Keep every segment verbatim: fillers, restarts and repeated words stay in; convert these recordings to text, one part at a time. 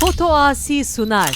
Foto Asi sunar.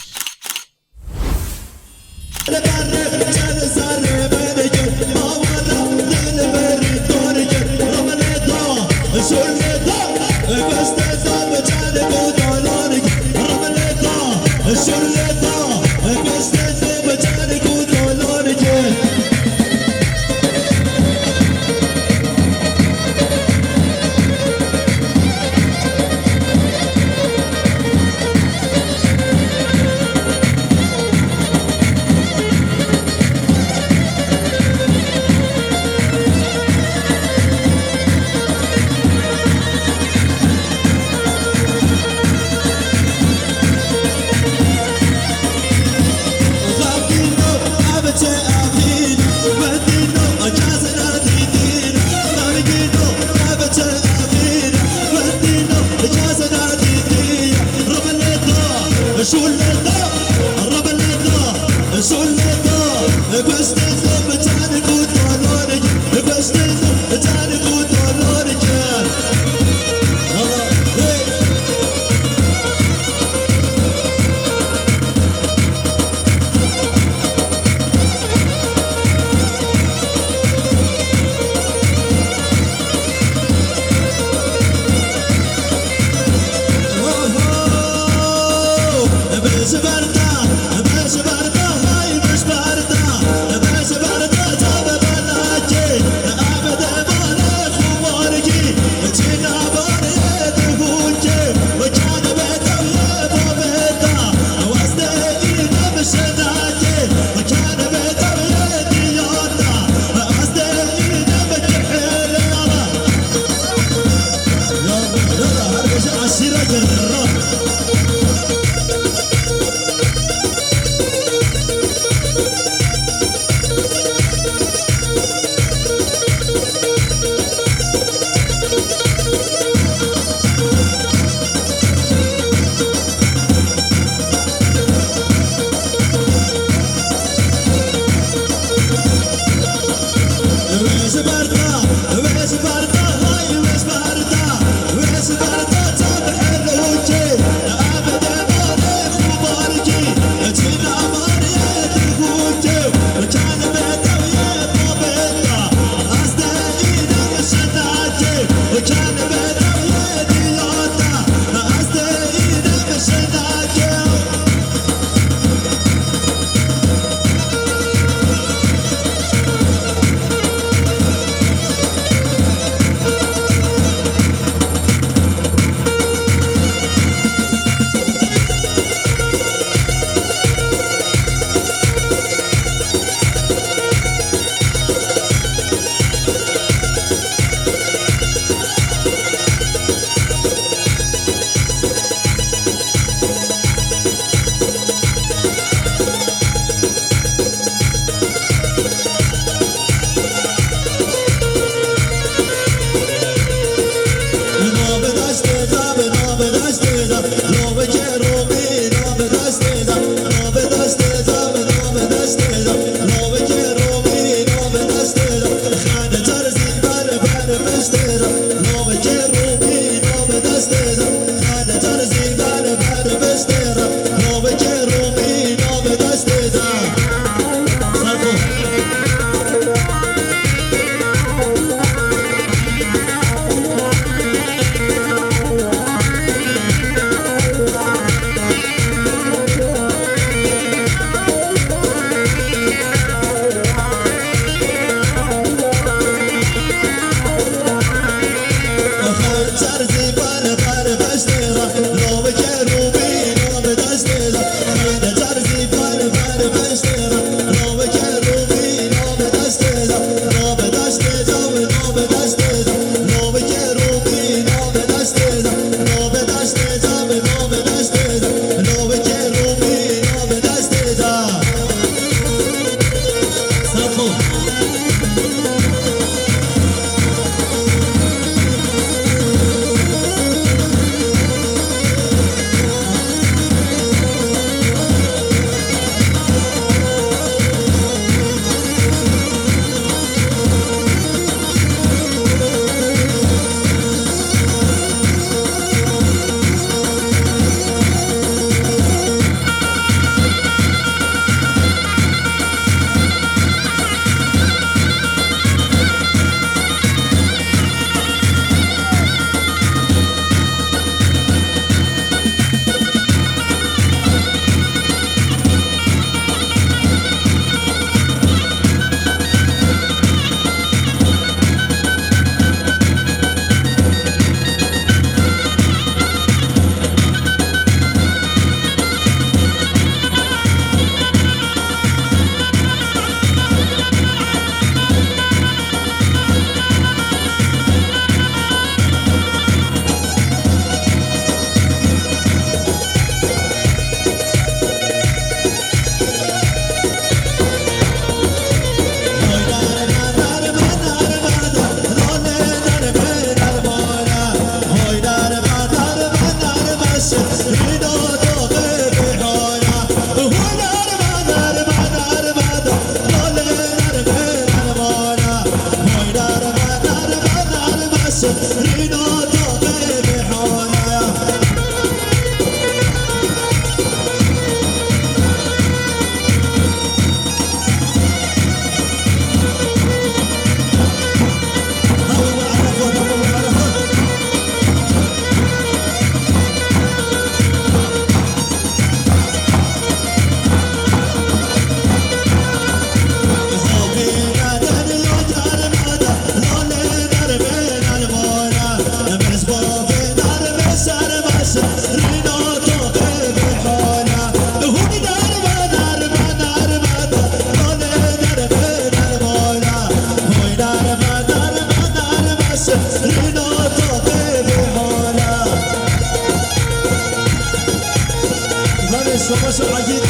Şabaş Agît.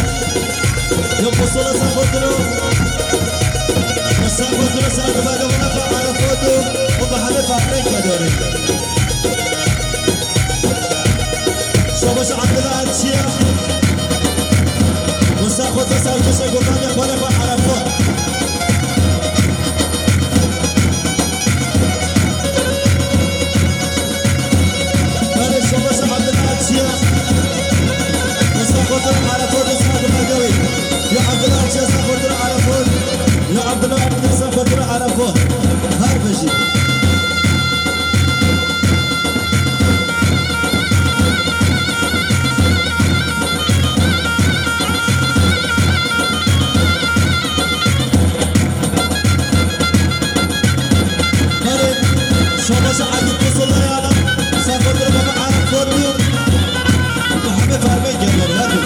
Yo postola Serxotiro. Serxotiro, Serxotiro, Serxotiro, Erefot û Muhammed Farmenka dore. Şabaş Abdullah Erçiya. Serxotiro, Serxotiro, Serxotiro, Erefot. Belê, şabaş Abdullah Erçiya. Serxotiro Erefot, Serxotiro Erefot. Ya Abdullah Erçiya, Serxotiro Erefot. Ya Abdullah Erçiya, Serxotiro Erefot. Her bijî. Belê, şabaş Agît Kusulaya, Serxotiro Mehmet Arif Fotlu, Muhammed Farmen geliyor, hadi.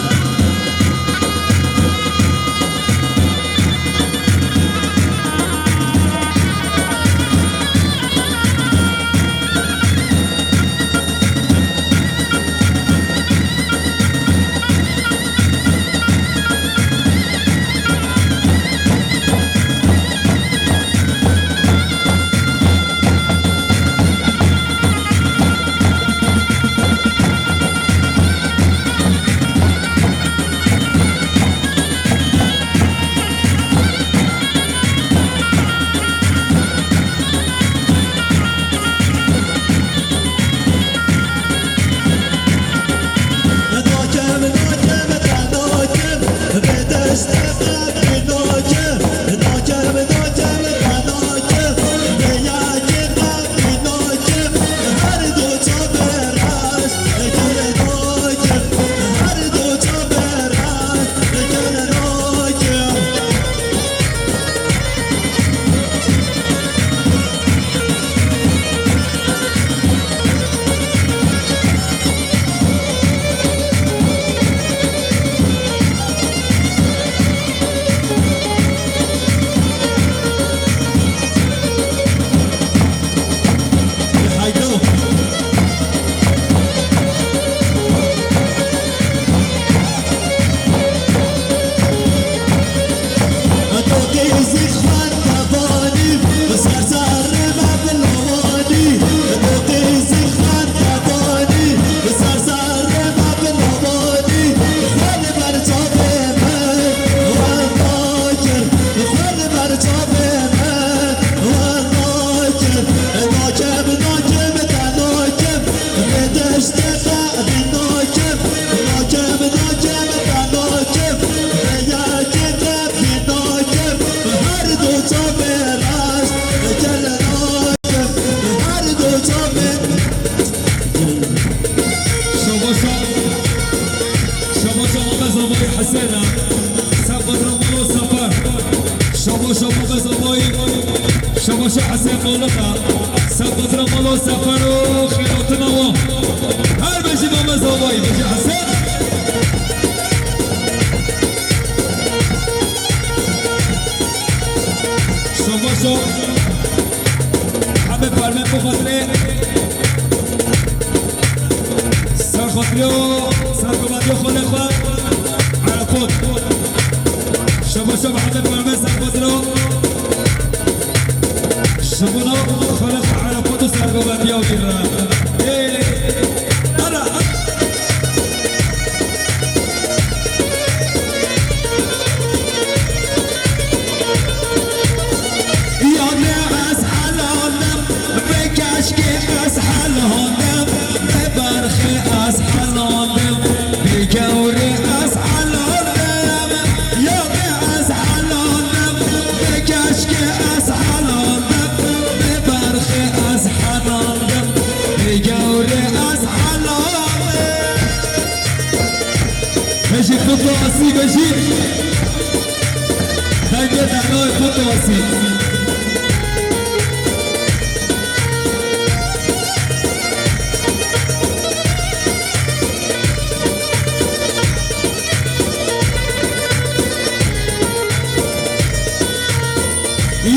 Şabaşa, şabaşa Mehmet Zavayî Hesena, Sefer Ramalo Sefer. Şabaşa Mehmet Zavayî, şabaşa Hesen Malika, Sefer Ramalo Sefer û xêratina wan. Her bijî Mehmet Zavayî, bijî Hesen. Şabaşa. Hemê parmen bixwatirê. Serxotiriyo, serxotiriyo xolê xwe. Erefot. Şabaşa Mihemed parmen serxotiro. Ji bona xolê xwe Erefot û serxotiriyo bîra. Ê, ara, ara. Yanê ez helaldim, vê keşkê ez helaldim, vê berxê ez helaldim, vê gewrê ez helaldim. Yanê ez helaldim, vê keşkê ez helaldim, vê berxê ez helaldim, vê gewrê ez helaldim. Bejî Kutu Asî, bejî. Dengê dernoyê Kutu Asî.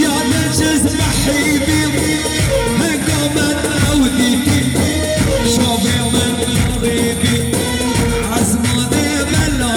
Ya Necez Mehîbî, henga min ew dîtî, çavê min rêbî, ezmanê me la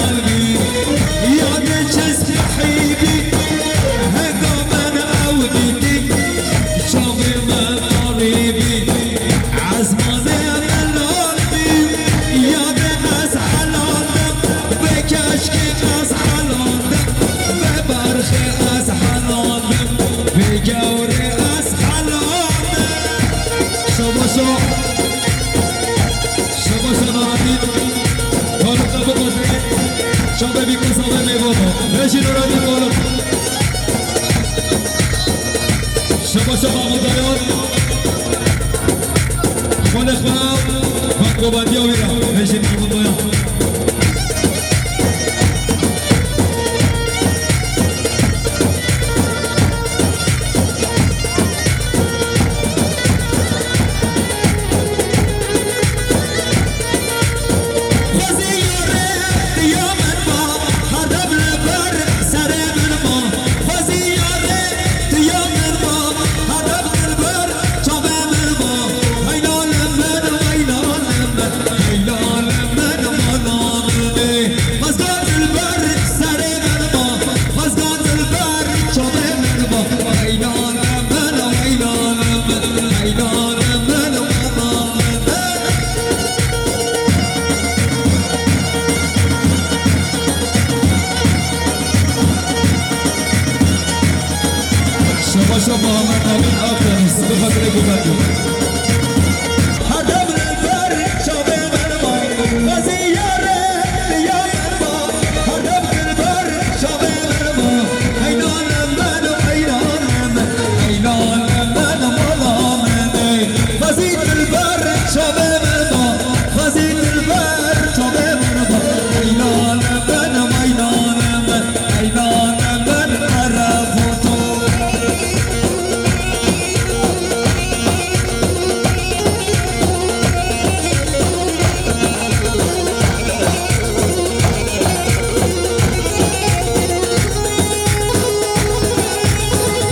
Şabê bî ku zavê mêvano. Bêjî Nûredîn Balık. Şaba şaba Mudayan. Xwele xwele. Bak gobandiya wî ya. Bêjî Mudayan. Şaba şaba Muhammed Emin Akdeniz, bi xatirê gurbetê.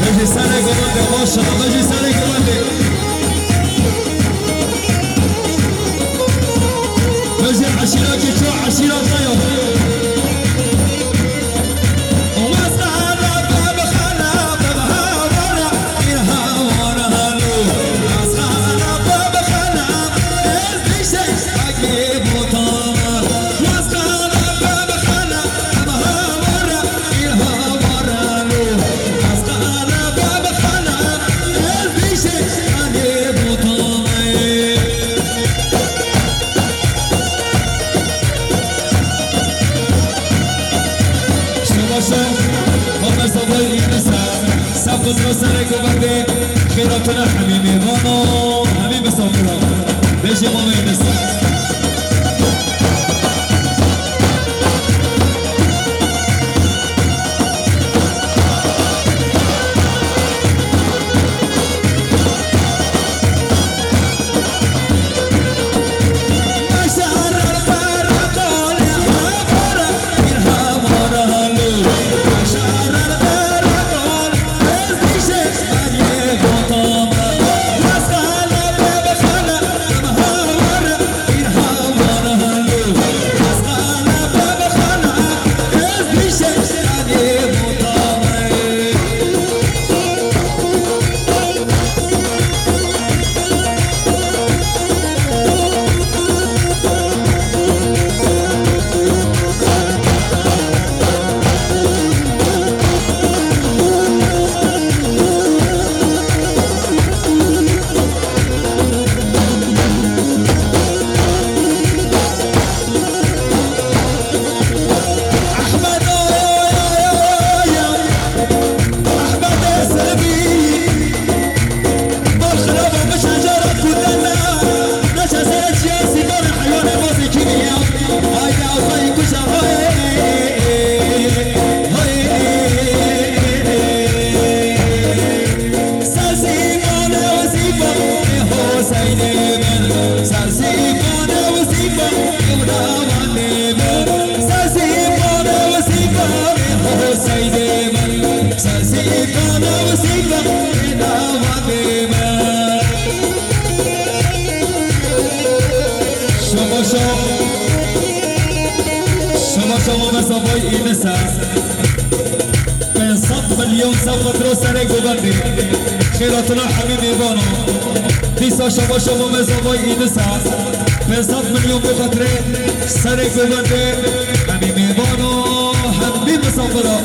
Bêjî serê gurbetê, maşallah, bêjî serê gurbetê. Bêjî eşîra kî ço eşîra te yo. Şebaşo, Mame Zavayê Înisa, saf xizra serê govendê, xêratine hemî mêvano, hemî misafira. Bêjê Mame Înisa. Şebaşo, şebaşo Mame Zavayê Înisa. Pênc sed milyon saf xatirê serê govendê. Xêratina hemî mêvano. Dîsa şebaşo Mame Zavayê Înisa. Pênc sed milyon bi xatirê serê govendê. Hemî mêvano, hemî misafira.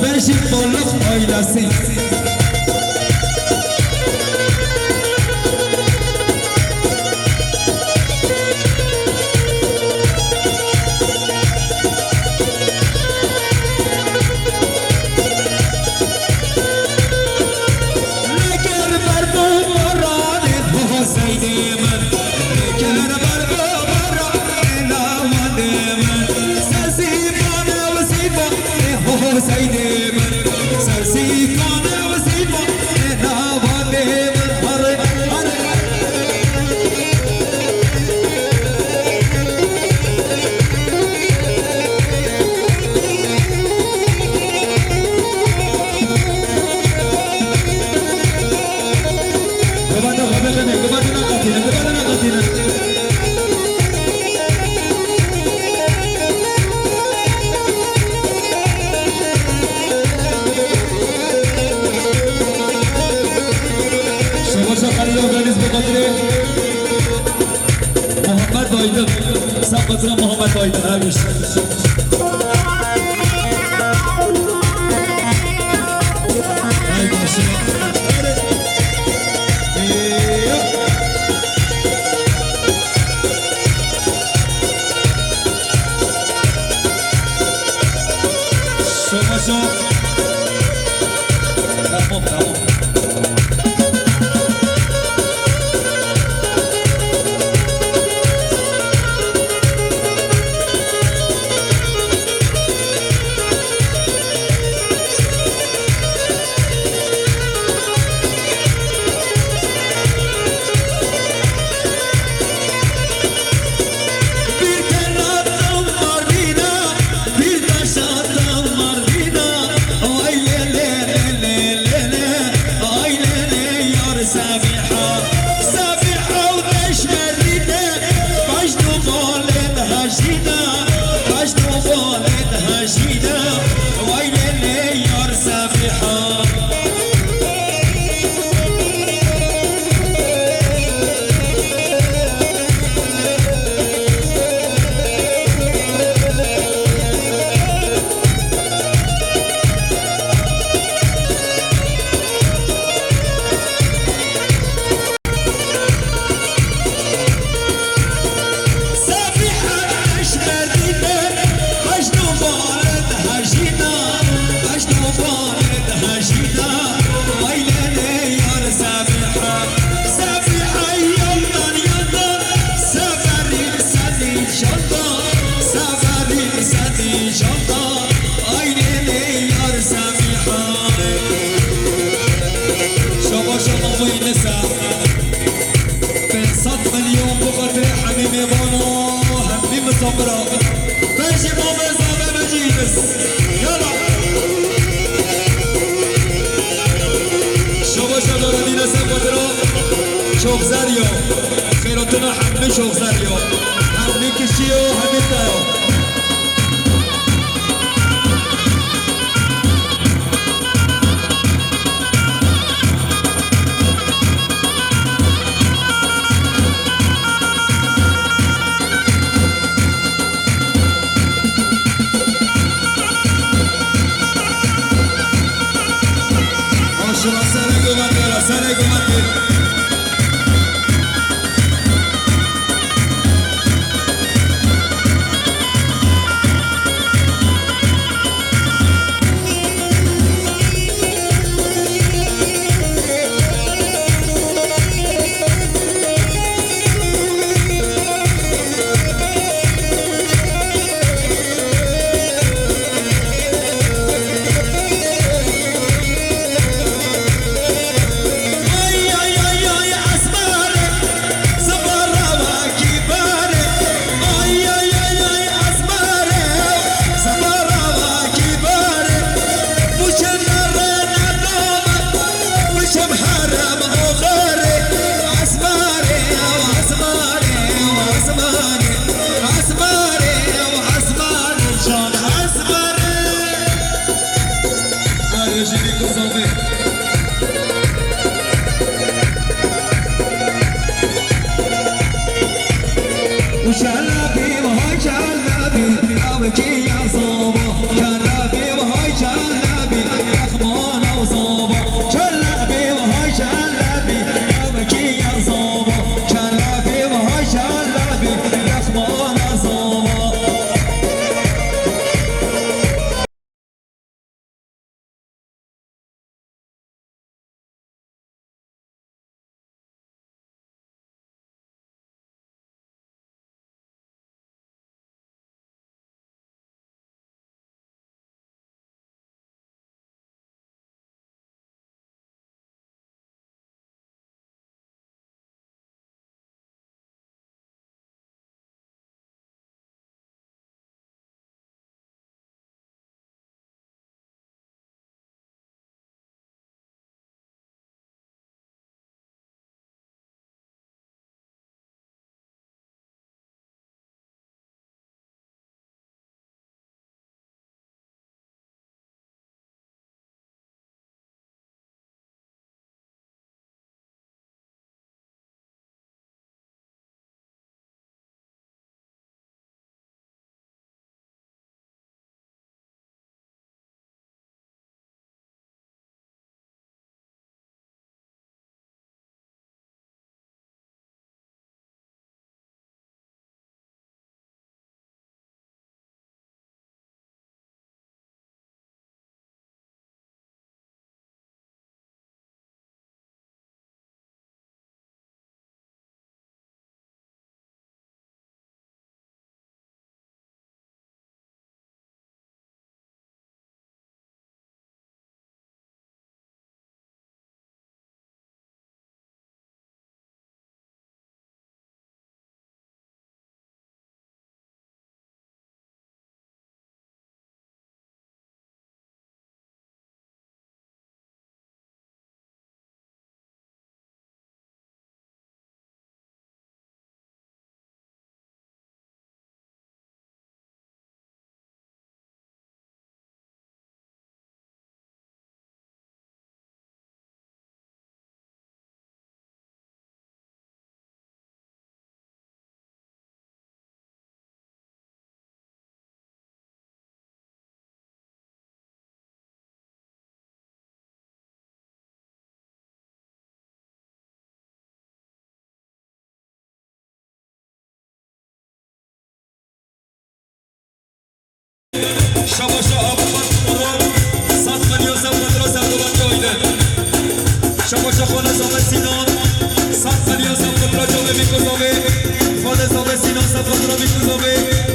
Bêjî Balık ailesi. Xatira Muhammed Aydın, her bir şey. Ay maşallah. Şoma şoma. Tamam, tamam. Bir kere atam Mardin'e, bir taş atam Mardin'e. Ay le le le le le le, ay le le yar Sabiha. Sabiha û deşmerî de, baş dumanên hejî de, baş dumanên hejî de. Ay le le yar Sabiha. Şabaşa mamûyê Nisa. Pênc sed milyon bi xatirê hemî mêvan û hemî misafira. Berjê mamê zave mecî bes. Yala. Şabaşa Nureddîn Esen xatira Şoxzerya. Xêratina hemî Şoxzerya. Hemî kişiyo, hemî tayo. Aşura serê gumetê, serê gumetê.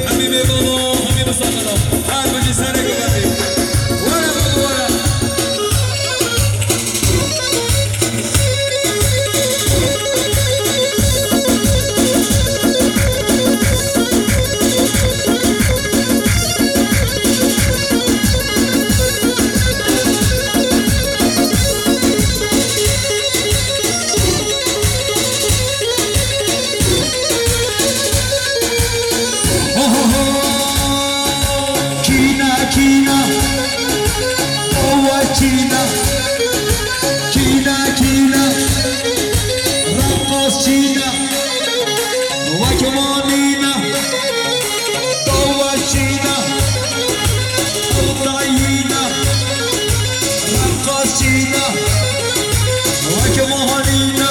Hemî mêvano, hemî misafiro. Her bijî sereke vebî. Were bab, were. Ohoho! Kîna, kîna, owa kîna, kîna, kîna, reqas kîna, wek manîna, owa kîna, ew tayîna, reqas kîna, wek manîna,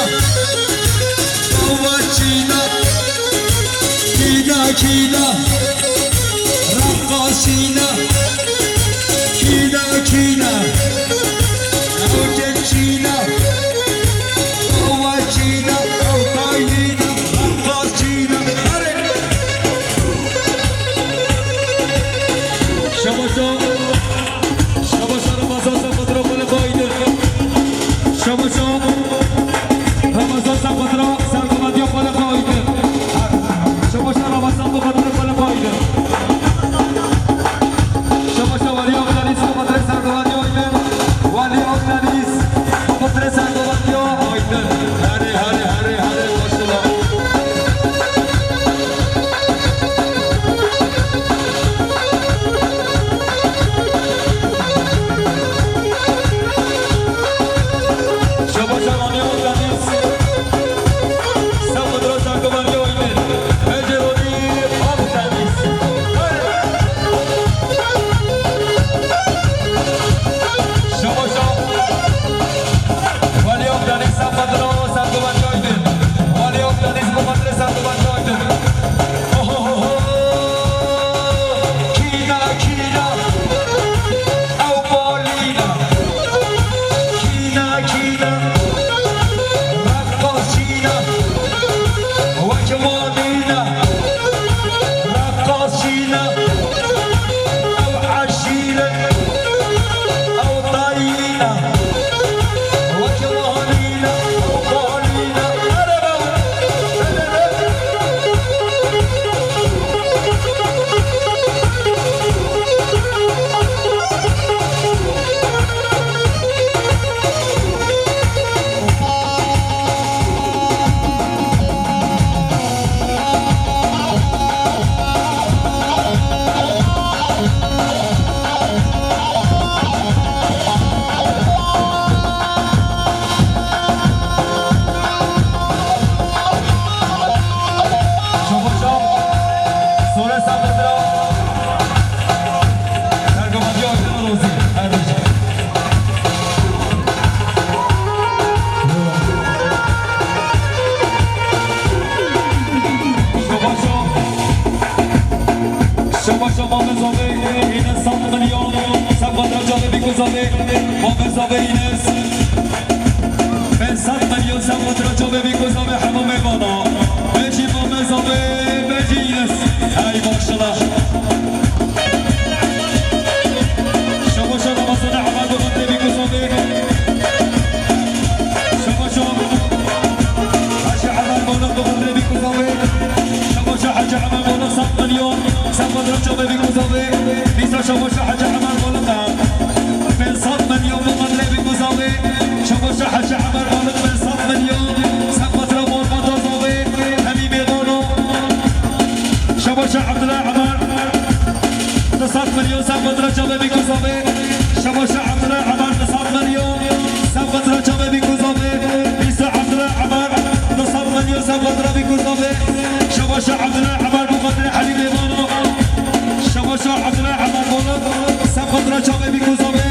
owa kîna. Kîna, kîna, reqas çîna. Kîna, kîna, ew kek çîna. Ew çîna, ew tayîna, reqas çîna. Erê! Şabaş o. Şabaş o, Ramazan Safadro, xwe li xwe ayî din. Şabaş o. Ramazan Safadro, sergovendiya xwe li xwe ayî din. Şabaş o, Ramazan Safadro, xwe li xwe ayî din. Şabaş o, Walî Akdenîz, Safadro, sergovendiya ayî din. Walî Akdenîz, Safadro, sergovendiya ayî din. Herê, herê, herê, herê, maşallah. Şabaş o. Walî Akdenîz, Safadro, sergovendiya ayî din. Walî Akdenîz, Safadro, sergovendiya ayî din. Ohohoho! Kîna, kîna, ew balîna. Kîna, kîna, reqas çîna, wek manîna, reqas çîna, ew eşîr in, ew tayîn in. Weke bahanî ne, bahanî ne. Erebe, erebe. Şabaş o. Sore Safadra. Sergovendiya Aydın Rozî. Her roj. Şabaş o. Şabaş o, Mamê Zavê, Înes sed milyon, Safadra çavê bî ku zavê, Mamê Zavê Înes. Pênc sed milyon Safadra çavê bî ku zavê hemû mêvana. Bejî Mamê Zavê, bejî Înes. Hey maşallah. Şabaş o Ramazan Emal, bi xatirê bî ku zavê. Şabaş o. Hacî Emal Malak, bi xatirê bî ku zavê. Şabaş o Hacî Emal Malak, sed milyon. Safadra çavê bî ku zavê. Dîsa şabaş o Hacî Emal Malak. Pênc sed milyon bi xatirê bî ku zavê. Şabaş o Hacî Emal Malak, pênc sed milyon. Safadra malbata zavê. Hemî mêvano. Şabaş o Ebdullah Emal. Du sed milyon Safadra çavê bî ku zavê. Şabaş o Ebdullah Emal, du sed milyon Safadra çavê bî ku zavê. Dîsa Ebdullah Emal, du sed milyon Safadra bî ku zavê. Şabaş o Ebdullah Emal, bi xatirê Elî Mêvano. Şabaş o Ebdullah Emal Bolok, Safadra çavê bî ku zavê.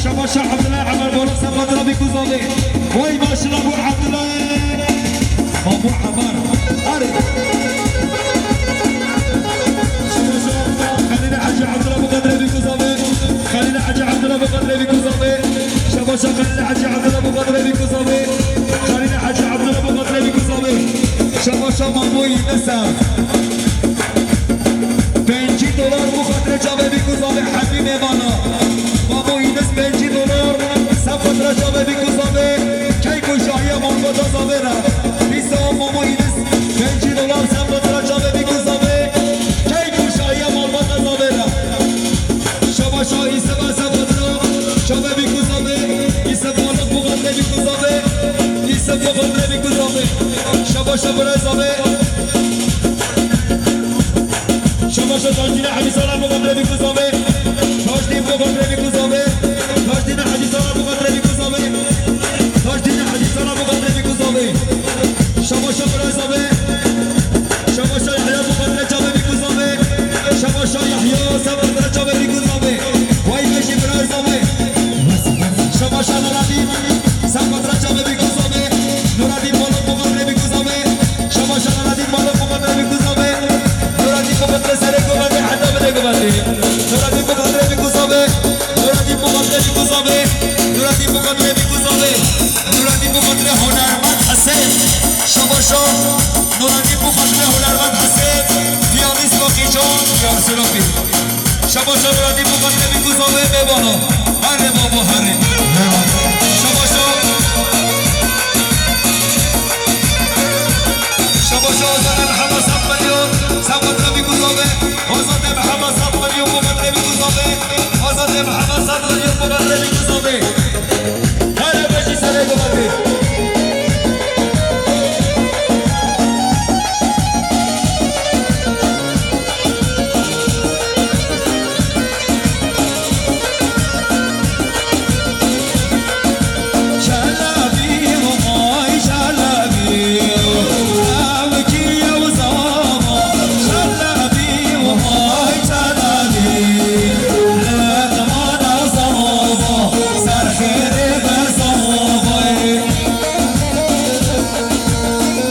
Şabaş o Ebdullah Emal Bolok, Safadra bî ku zavê. Vay maşallah bo Ebdullah. Mamû Emar. Arê. Şabaş o Xelîl Hacî Ebdullah, bi xatirê bî ku zavê. Xelîl Hacî Ebdullah, bi xatirê bî ku zavê. Şabaş o Xelîl Hacî Ebdullah, bi xatirê bî ku zavê. Xelîl Hacî Ebdullah, bi xatirê bî ku zavê. Şabaş o Mamû Înes. Hemî mêvana. Mamo Înis pêncî dolar, sed xatir çavê bî ku zavê, keyf û şahiya malbata zavê re. Dîsa Mamo Înis pêncî dolar, sed xatir çavê bî ku zavê, keyf û şahiya malbata zavê re. Şabaşa Îseva sed xatir çavê bî ku zavê, Îsev malok bu xatirê bî ku zavê, Îsev bu xatirê bî ku zavê. Şabaşa birayê zavê. Şabaşa Tajdîna Hemî sala bu xatirê bî ku zavê. Tajdîn bu xatirê bî ku zavê. Tajdîna Hemî sala bu xatirê bî ku zavê. Tajdîna Hemî sala bu xatirê bî ku zavê. Şabaşa birayê zavê. Şabaşa Yahya bu xatirê çavê bî ku zavê. Şabaşa Yahya sed xatirê çavê bî ku zavê. Way bejî birayê zavê. Şabaşa Nuradîn sed xatirê çavê bî ku zavê. Nuradîn malok bu xatirê bî ku zavê. Şabaşa Nuradîn malok bu xatirê bî ku zavê. Nuradîn bu xatirê serê ku zavê heta bide ku zavê. Nuradîn bu xatirê bî ku zavê. Nuradîn bu xatirê bî ku zavê. Nuradîn bu xatirê bî ku zavê. Nuradîn bu xatirê hunermend Hesên. Şabaşa Nuradîn bu xatirê hunermend Hesên. Piyanîst Rocky Can, Diyar Sirokî. Şabaşa Nuradîn bu xatirê bî ku zavê mêvana. Herê babo herê. Şabaşa. Şabaşa Azadê Mihemed sed milyon, sed xatirê bî ku zavê. Azadê Mihemed sed milyon bu xatirê bî ku zavê. Azadê Mihemed sed milyon bu xatirê bî ku zavê. Herê bejî serê ku zavê.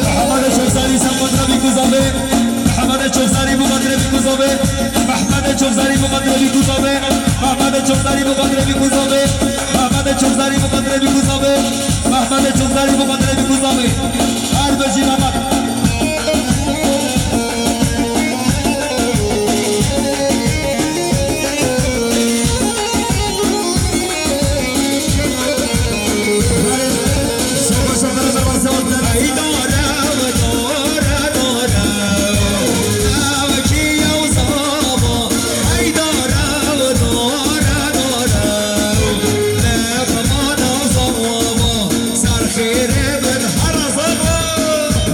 Mehemedê Çoxzarî sed xatirê bî ku zavê. Mehemedê Çoxzarî bu xatirê bî ku zavê. Mehemedê Çoxzarî bu xatirê bî ku zavê. Mehemedê Çoxzarî bu xatirê bî ku zavê. Mehemedê Çoxzarî bu xatirê bî ku zavê. Mehemedê Çoxzarî bu xatirê bî ku zavê. Her bijî Mehmed.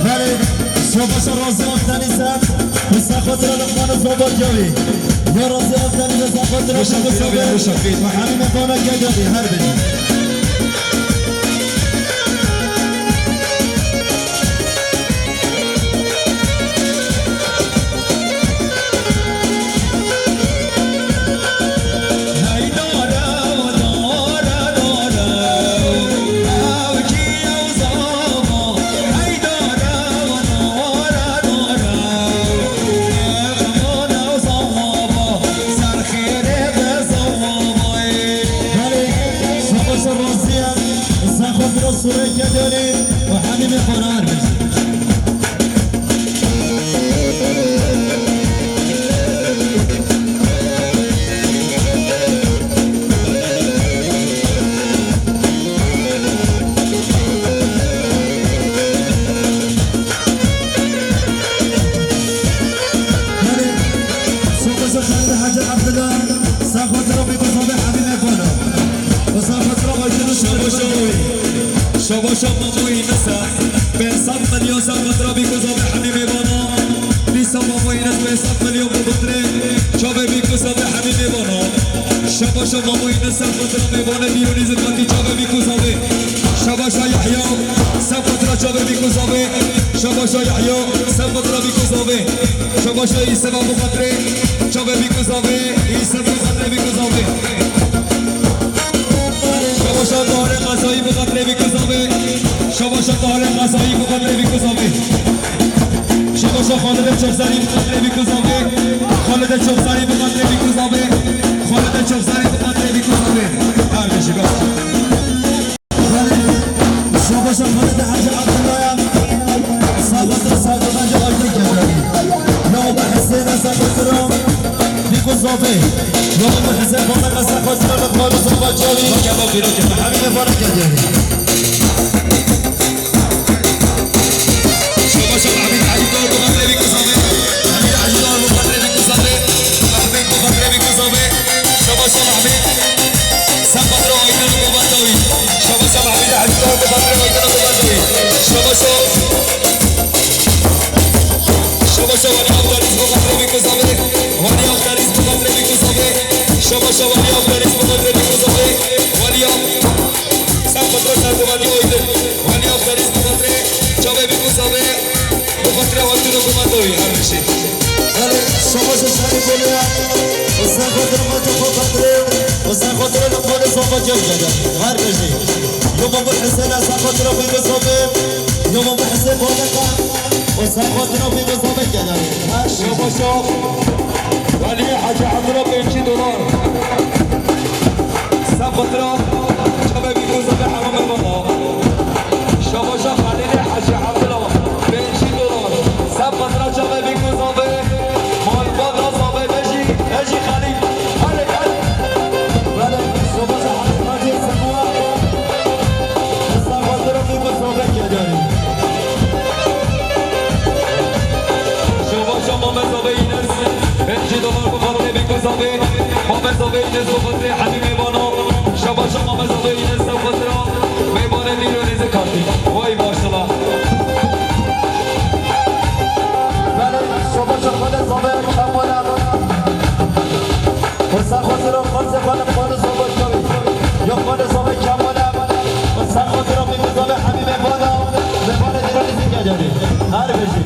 Belê, şabaşa razî Akdenîz e, bi ser xatira Luqman û Zobor Cewî. Ya razî Akdenîz e, ser xatira Wişak Şabaşa bî, wişak bî. Hemî mêvana Gedanî, her bî. Belê, şabaşa razî e, ser xatira Sureyke Dönü ve Halime Karar. Belê, şabaşa Xalid Hacı Abdullah, ser xatira bî ku zavê Halime Karar. Şabaşa, şabaşa Mamoyî Nisa, pênc sed milyon ser xatira bî ku zavê hemî mêvana. Dîsa Mamoyî Nisa pênc sed milyon bu xatirê çavê bî ku zavê hemî mêvana. Şabaşa Mamoyî Nisa ser xatira mêvanê Dîronî Zikatî çavê bî ku zavê. Şabaşa Yahya ser xatira çavê bî ku zavê. Şabaşa Yahya ser xatira bî ku zavê. Şabaşa Îseva bu xatirê çavê bî ku zavê. Îseva bu xatirê bî ku zavê. Şabaşa Taharê Qezayî bi xatirê vî ku zavê. Şabaşa Taharê Qezayî bi xatirê vî ku zavê. Şabaşa Xalidê Çoxzarî bi xatirê vî ku zavê. Xalidê Çoxzarî bi xatirê vî ku zavê. Xalidê Çoxzarî bi xatirê vî ku zavê. Her bijî be. Şabaşa Xalidê Hacı Abdullah ya. Sabaşa Sadık Hacı Aydın Kemerî. Ya be Hüseyin Esad Oturan. Vî ku Zafê. Yolun bu hizê fazla kasa koşuyor, koydu sofa çavi. Bak ya, bak, bir okey. Abi ne para geldi? Şabaş ol Ahmet Hacı Doğru, bu kadar bir kız abi. Ahmet Hacı Doğru, bu kadar bir kız abi. Ahmet, bu kadar bir kız abi. Şabaş ol Ahmet. Sen patron, oynadın bu kadar. Şabaş ol Ahmet Hacı Doğru, bu kadar, oynadın bu kadar. Şabaş ol. Şabaş ol, Ahmet Hacı Doğru, bu kadar bir kız abi. Waliya Xaris, bu kadar bir kız abi. Şabaş ol, Waliya Xaris, bu kadar bir kız abi. Waliya. Sen patron, sen bu kadar oynadın. Waliya Xaris, bu kadar. Çabuk bir kız abi. Bu kadar, oynadın bu kadar. Her bir şey. Belê, şabaş şerî boliya. Husên Xotiro ma tu xwe qetirê. Husên Xotiro li xwe li sofa cem gede. Her bijî. Yo baba Husên Husên Xotiro bi bi sobe. Yo baba Husên Bodeka. Husên Xotiro bi bi sobe gede. Her bijî. Şabaş o. Welî Hacî Abdullah pêncî dolar. Husên Xotiro. Çabê bi bi sobe hemû memano. Şabaş o Xalîdê Hacî Abdullah. Pêncî dolar. Husên Xotiro çabê bi bi sobe. Malbata sobe bejî, bejî Xalîd. Hadi, hadi. Bale, soba da hadi, hadi, sabua. Husên Xotiro bi bi sobe kedari. Şabaş o Mame Sobe Înes. Pêncî dolar bi xatirê bi bi sobe. Mame Sobe Înes bi xatirê Hemî Mêvano. Şabaş o Mame Sobe Înes bi xatirê Mêvanê dîro nêzî kartî. Vay maşallah. Belê, şabaş o Xalîd Sobe Kemal. Husên Xotiro, Xalîd Sobe Kemal. Yo Xalîd Sobe Kemal. Husên Xotiro, bi bi sobe Hemî Mêvano. Mêvanê dîro nêzî kedari. Her bijî.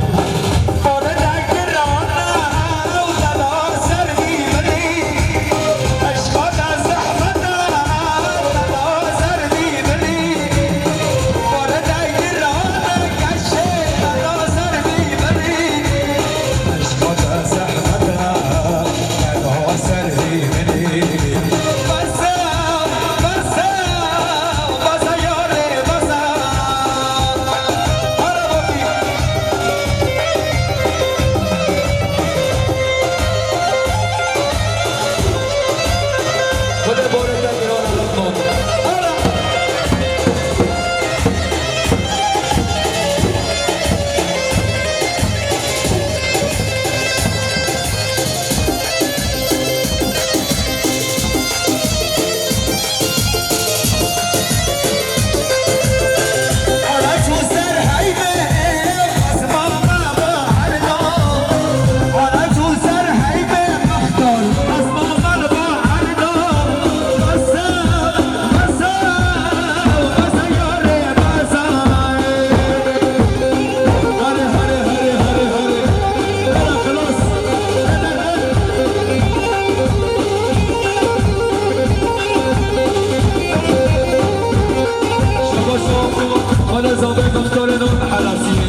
Xala Zavê mextorê non helasiyê.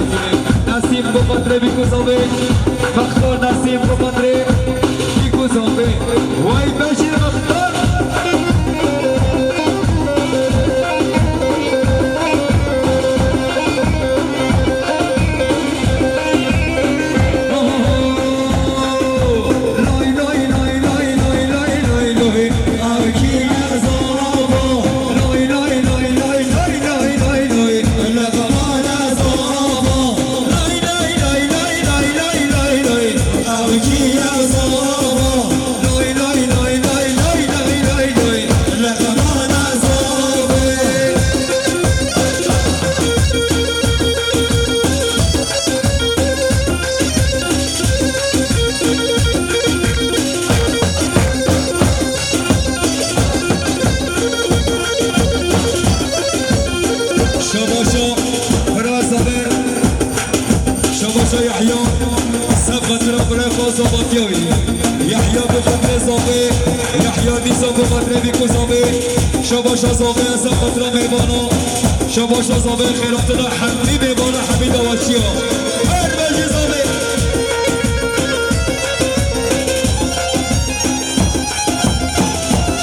Nesîm bi xatirê bî ku zavê. Mextor Nesîm bi xatirê bî ku zavê. Way bejî mextor. Şabaşa, bira Zaber. Şabaşa Yahya. Sef xatira bira xwe Zabatiyayî. Yahya bi xatirê Zabe. Yahya dîsa bi xatirê Bîko Zabe. Şabaşa Zabe, sef xatira mêvana. Şabaşa Zabe, xêratina hemî mêvana, hemî dawaçiya. Her bejê Zabe.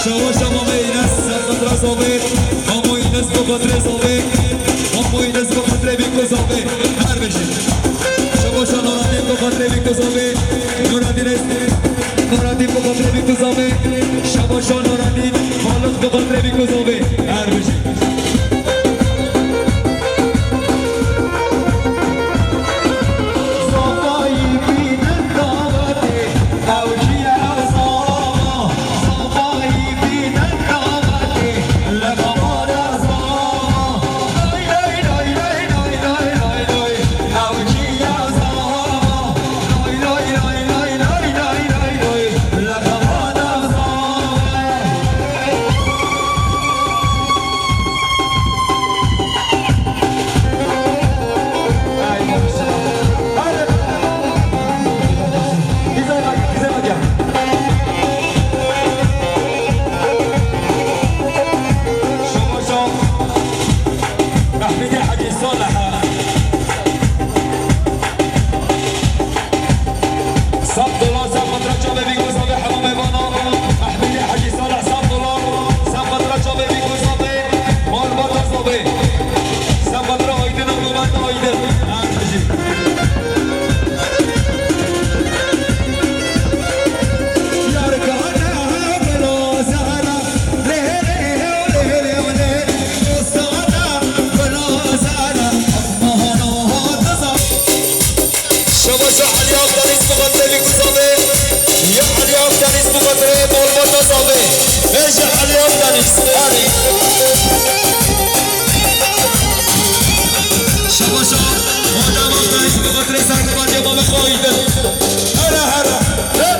Şabaşa Mame Înes, sef xatira Zabe. Mamo Înes bi xatirê Zabe. Mamo Înes bi xatirê Bîko Zabe. Her bejê. Şabaşa Noradîn bi xatirê Bîko Zabe. Noradîn Noradîn bi xatirê Bîko Bî ku zavê, her bijî. Ehmedê Hecî Salih. Sed dolar, sed metre çavê bî ku zavê hemû mêvanan. Ehmedê Hecî Salih, sed dolar, sed metre çavê bî ku zavê malbata zavê. Sed metre Aydin, Aydin. Her bijî. Şabaşa Elî Akdeniz bi xatirê vî ku zavê. Ya Elî Akdeniz bi xatirê malbata zavê. Bêje Elî Akdeniz. Erê. Şabaşa Adem Akdeniz bi xatirê sergobandiya mame xwe Aydin. Here, here. He.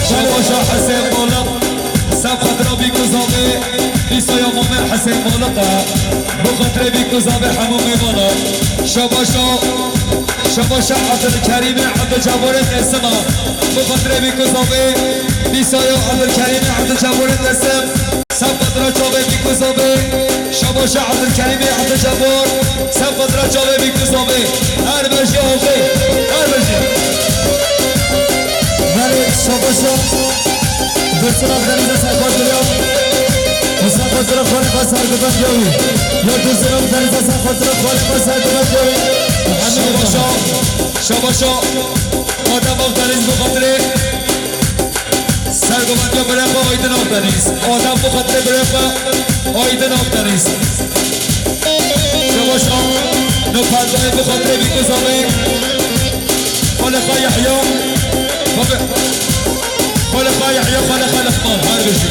Şabaşa Hesên Malak, sed xatira bî ku zavê, dîsa ya Mamer Hesên Malak e. Bi xatirê bî ku zavê hemû mêvanan. Şabaşa, şabaşa Ebdulkerîmê Ebdulcebarê Qêsim e. Bi xatirê bî ku zavê, dîsa ya Ebdulkerîmê Ebdulcebarê Qêsim. Sed metre çavê bî ku zavê. Şabaşa Ebdulkerîmê Ebdulcebar. Sed metre çavê bî ku zavê. Her bijî axê. Her bijî. Belê, şabaşa. Dursun Akdeniz'e sed xatira. Sed xatira xalê xwe sergubend ya wî. Ya Dursun Akdeniz'e sed xatira xalê xwe sergubend ya wî. Şabaşa. Şabaşa. Adem Akdeniz bi xatirê. Sergobandiya birê xwe Aydin Akdeniz. Adem bi xatirê birê xwe Aydin Akdeniz. Şabaşa. No pendayê bi xatirê bî ku zavê. Xalê xwe Yehya. Xalê, xalê xwe Yehya, xalê xwe Lixman. Her bijî.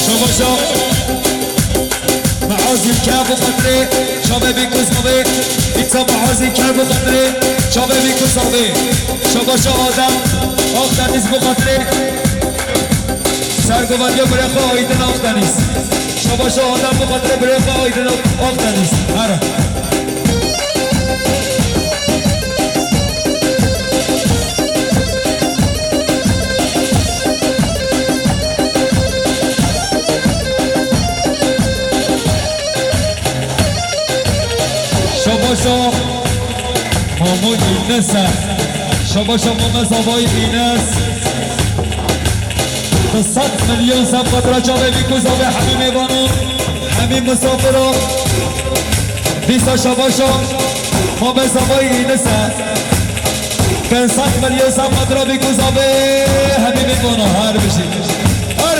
Şabaşa. Meazî ke bi xatirê çavê bî ku zavê. Îta Meazî ke bi xatirê çavê bî ku zavê. Şabaşa Adem Akdeniz bi xatirê sergovendiya birê xwe Aydin Akdeniz. Şabaşa Adem bi xatirê birê xwe Aydin Akdeniz. Here. Şabaşa Mamo Înes e. Şabaşa Mamo Zavayî Înes. Bi sed milyon sed metre çavê bî ku zavê hemî mêvanan, hemî misafiran. Dîsa şabaşa Mamo Zavayî Înes e. Pênc sed milyon sed metre bî ku zavê hemî mêvanan. Her bijî. Her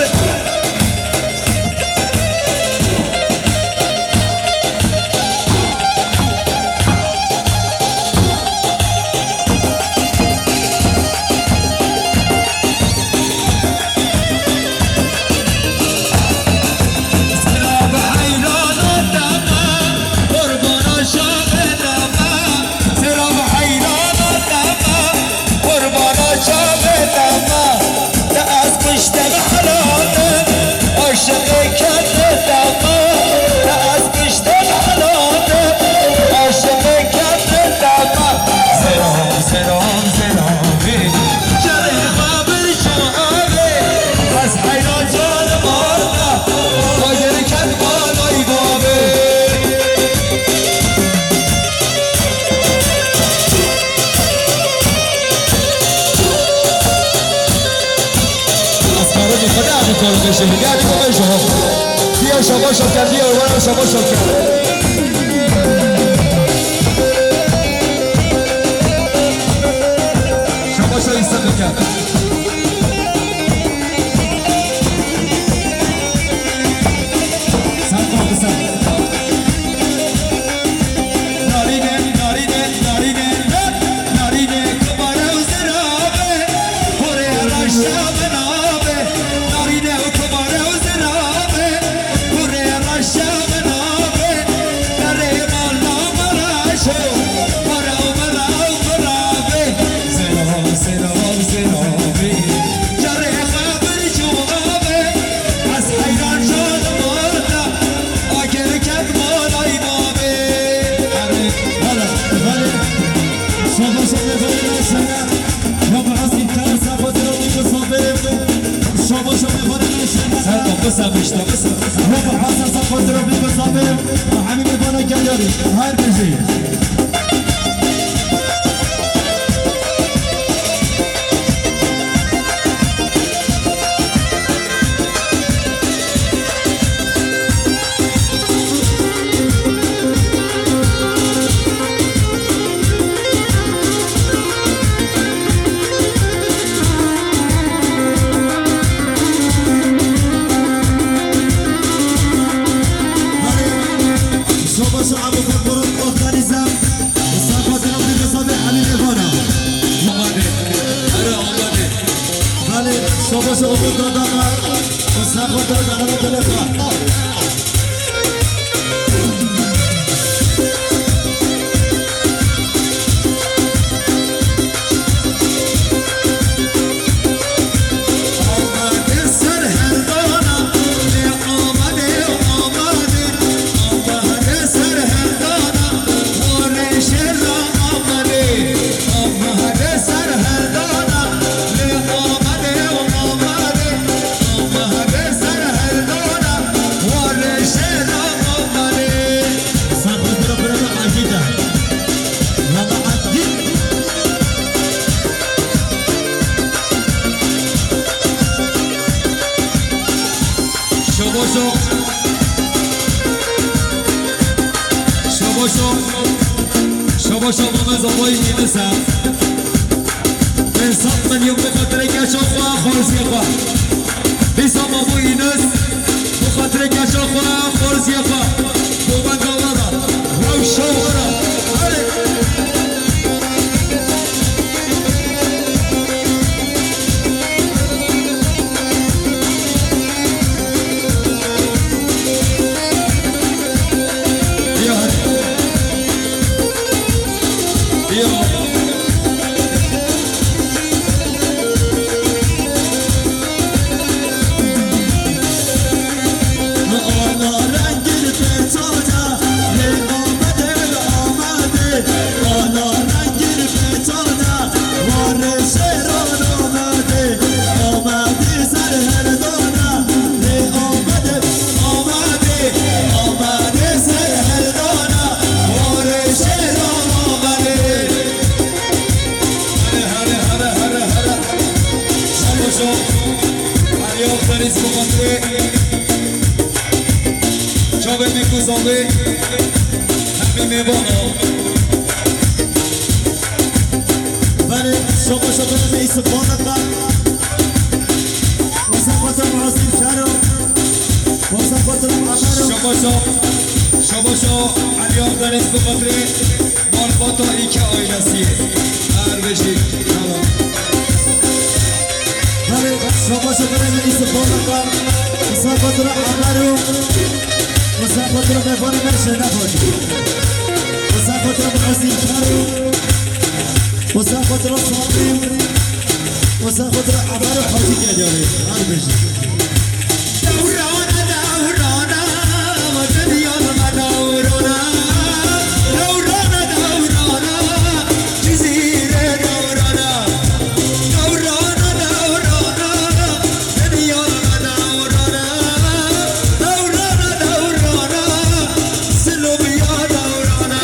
Gel, gel, gel. Diya şabaş ker, diya wara şabaş ker. Şabaşa insan ker. Sen kalkırsan. Narîne, narîne, narîne, narîne, kumare û zirabe, kurê reşa min abe. Narîne û kumare û zirabe, kurê reşa min abe. Derê mala mala şo, mala mala mala be. Zira, zira, zira be. Carê xebir çû abe. Ez heyran şadim ata, agir ket malay babê. Erê, erê, erê. Şaba, şaba, erê, erê, erê. Ya bi ez îmkan safa dira wî bi safa. Şaba, şaba, erê, erê, erê. Sen de kısa işte, kısa. Ya bi ez safa dira wî bi safa. Hemî bana gel yarı. Her bir şey. Şoba şo Abu Bakr Ortanîza. Safa Dilo Dilo Sabe Elî Levana. Amade. Erê amade. Belê, şoba şo Abu Dadama. Safa Dilo Dilo Dilo. Amade ser herdana, lê amade, amade, amade ser herdana, warê şêra amade, amade ser herdana, lê amade, amade, amade ser herdana, warê şêra amade. Sen bu bira bira da acı da. Lama acı. Şoboşo. Şoboşo. Şoboşo, mame zavayî Yunus e. Min sed milyon bi xatirê keça xwe, xorziyê xwe. Dîsa mamo Yunus, bi xatirê keça xwe, xorziyê xwe. Bo benda we re, rewşa we re. Erê. Hare, hare, hare, hare, hare. Şabaşo. Aliyah Deniz Kumatlı. Çavê min ku zavê. Hemî mêvana. Belê, şabaşo, belê, neyse, bana kal. Wasa xatir Azîm Kero. Wasa xatir Amero. Şabaşo. Şabaşo. Aliyah Deniz Kumatlı. Malbata îlke ailesî. Her bijî. Tamam. Belê, şabaşo, belê, me îstifade kan. Wisa xatir Amer û wisa xatir Mevanê me Şehnaz Hacî. Wisa xatir Muezzîn Kar û wisa xatir Samî. Wisa xatir Amer û Hacî Gedyarî. Her bijî. Dewrana, dewrana, dinya me dewrana. Dewrana, dewrana, Cizîrê dewrana. Dewrana, dewrana, dinya me dewrana. Dewrana, dewrana, Silûbiya dewrana.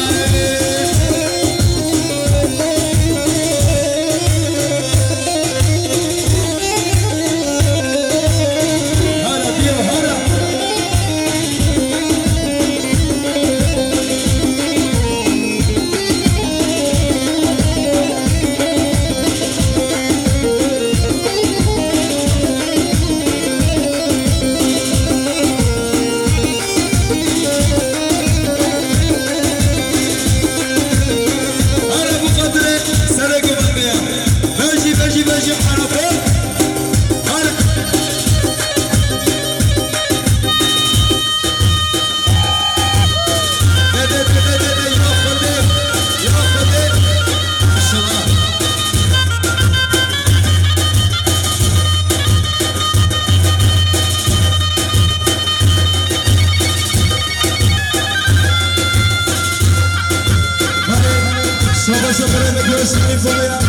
Şaba şaba re me göz şerîf oluyor.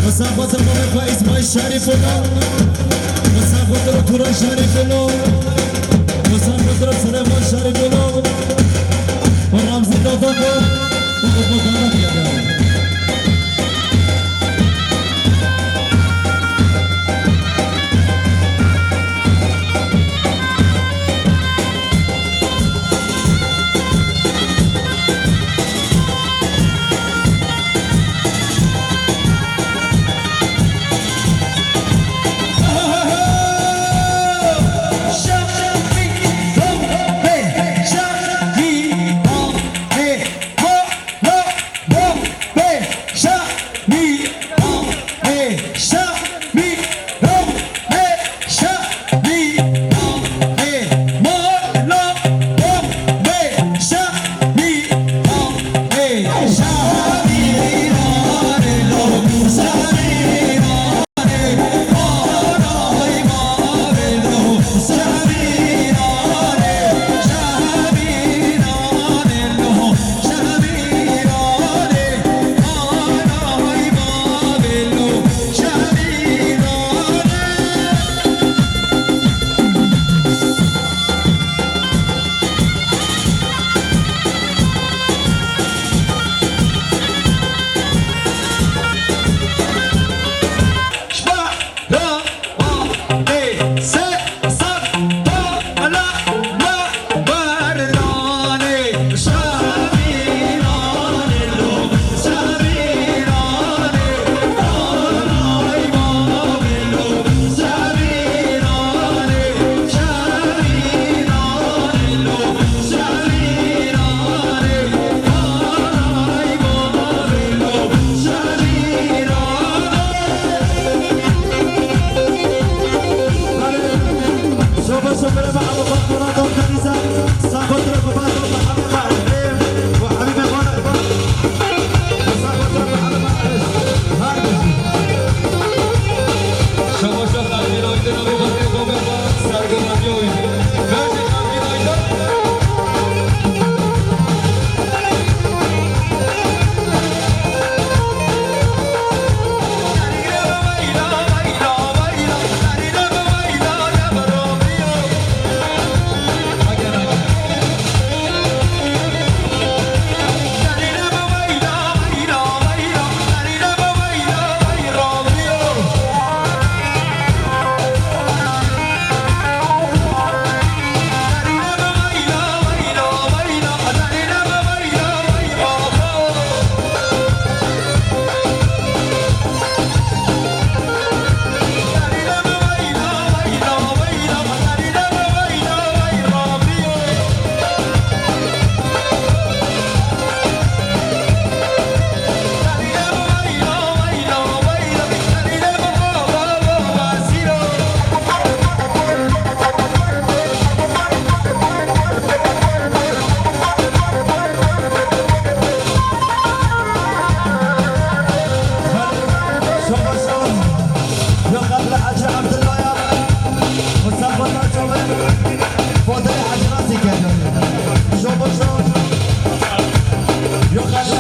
Musafa tamamı fa İsmail şerîf oluyor. Musafa tura şerîf oluyor. Musafa tura Süleyman şerîf oluyor. Ve Ramzi Dadako. Bu bu bu bu.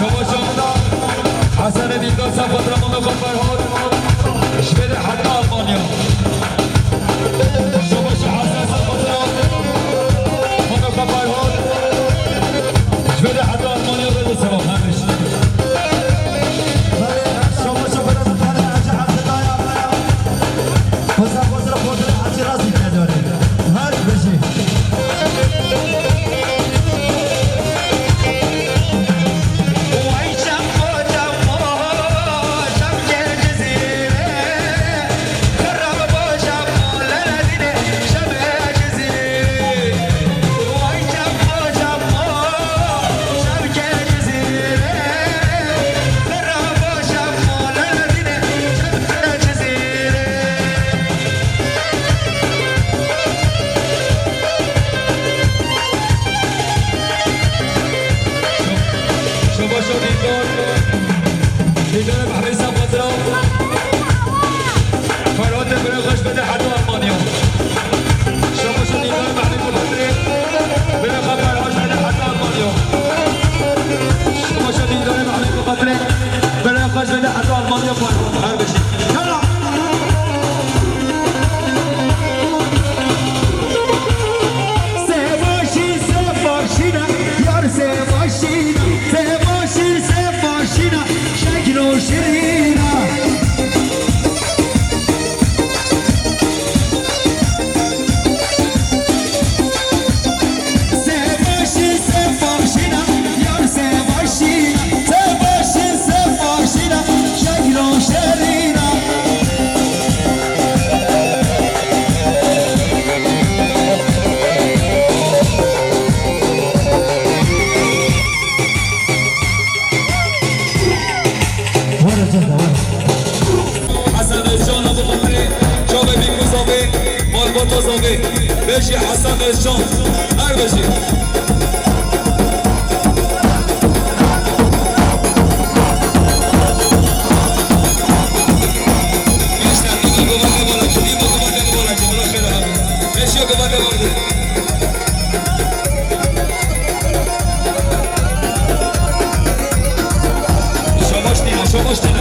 Şoboşo. Hasanê Dîndar Sefqat Ramon û Ferhad. Ji vê de heta Almanya. Şoboşo Hasan Sefqat Ramon û Ferhad. Ji vê de heta Almanya ve selam. Her biş. Her bijî. Şobaşo Dîndar. Dîndar Mehmet Sefqat Ramon. Ferhatê bira xweş bide heta Almanya. Şobaşo Dîndar Mehmet Kubatê. Bira xwe Ferhat bide heta Almanya. Şobaşo Beşî Hasan Özcan, her beşî. Gençler, bir bakın, bakın, bakın, bir bakın, bakın, bakın, Allah şöyle bakın. Beşi yok, bakın, bakın. Şabaş değil, şabaş değil.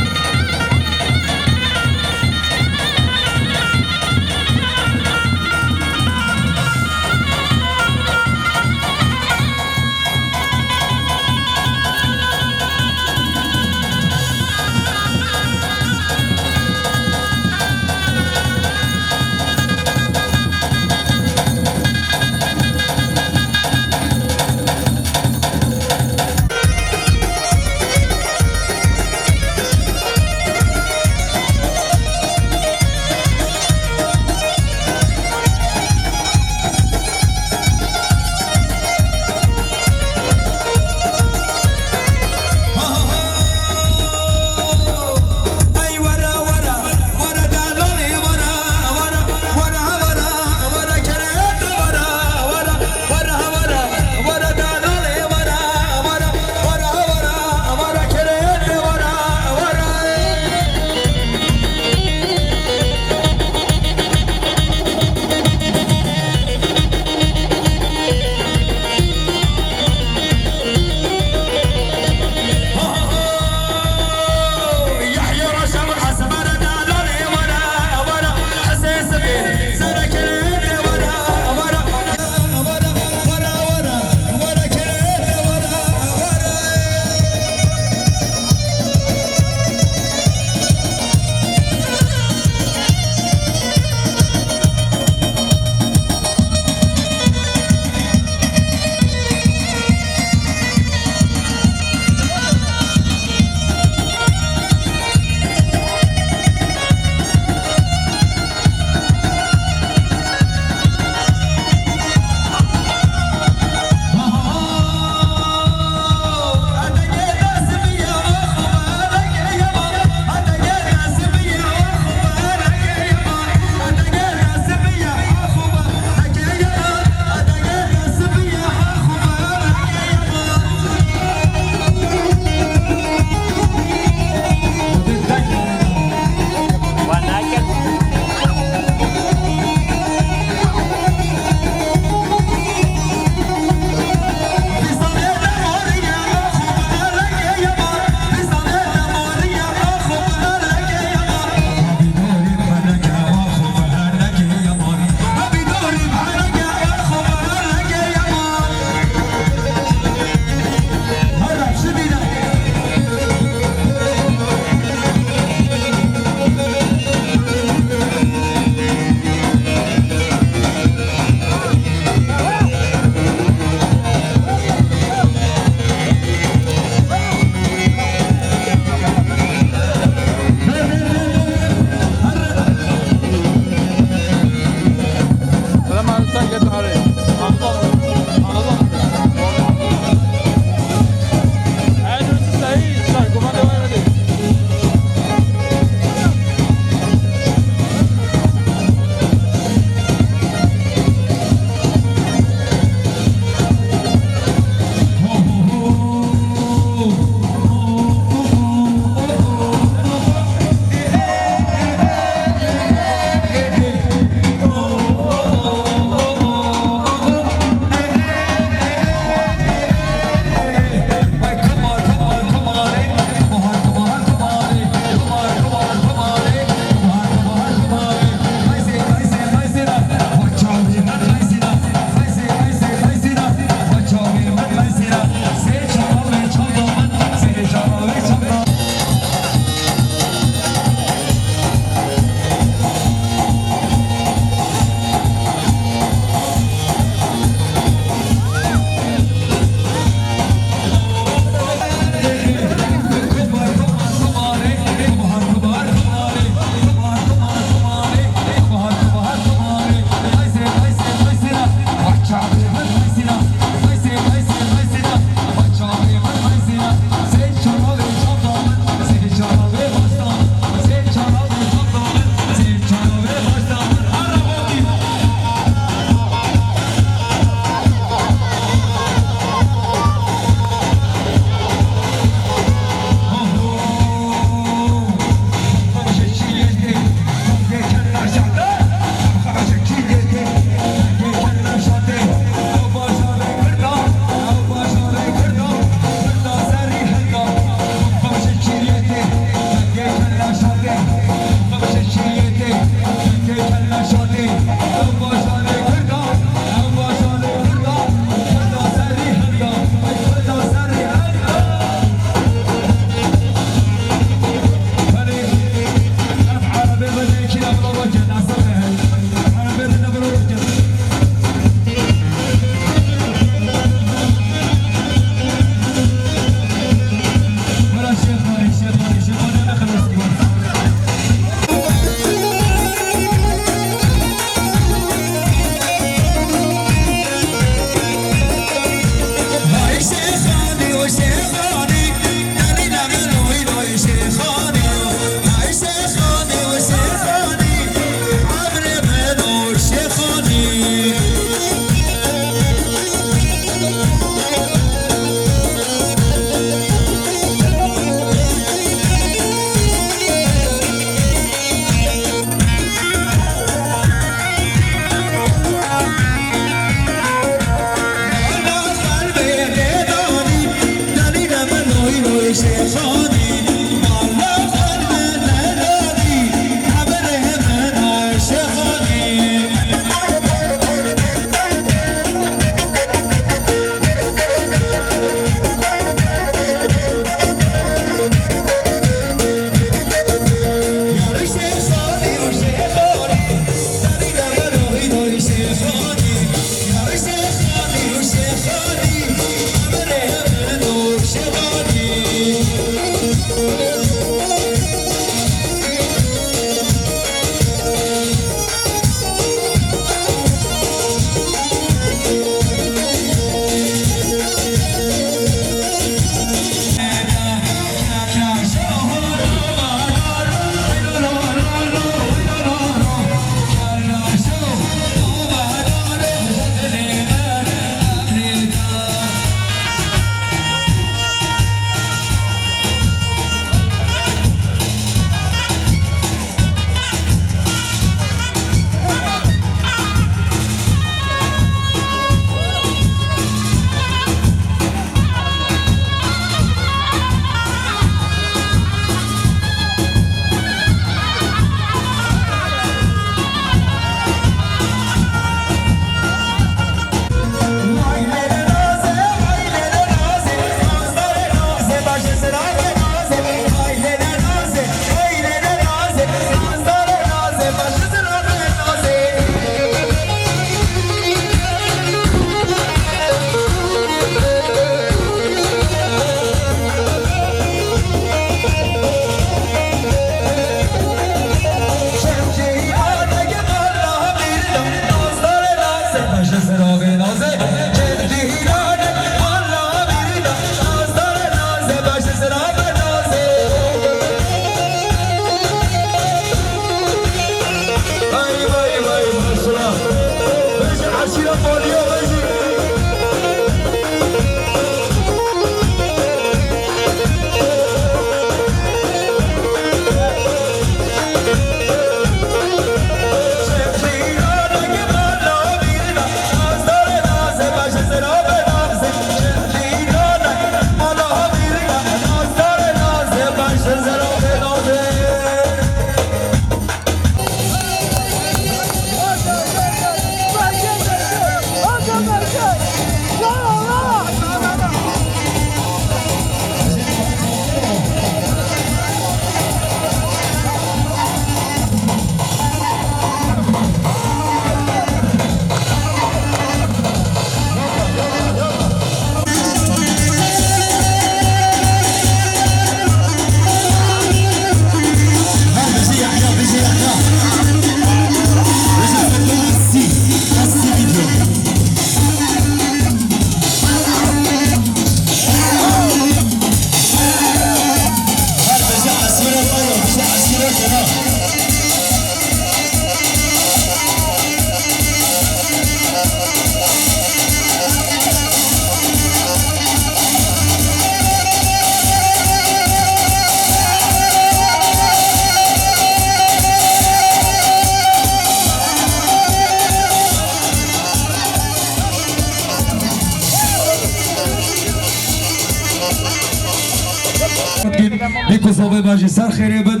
Dî ku zavê me jî ser xêrê bin.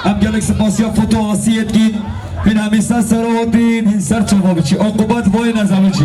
Em gelek spasiya Foto Asiyê dikîn. Hîn hemî ser sera hatîn, hîn ser çava biçî. Oqubet vayê nezewicî.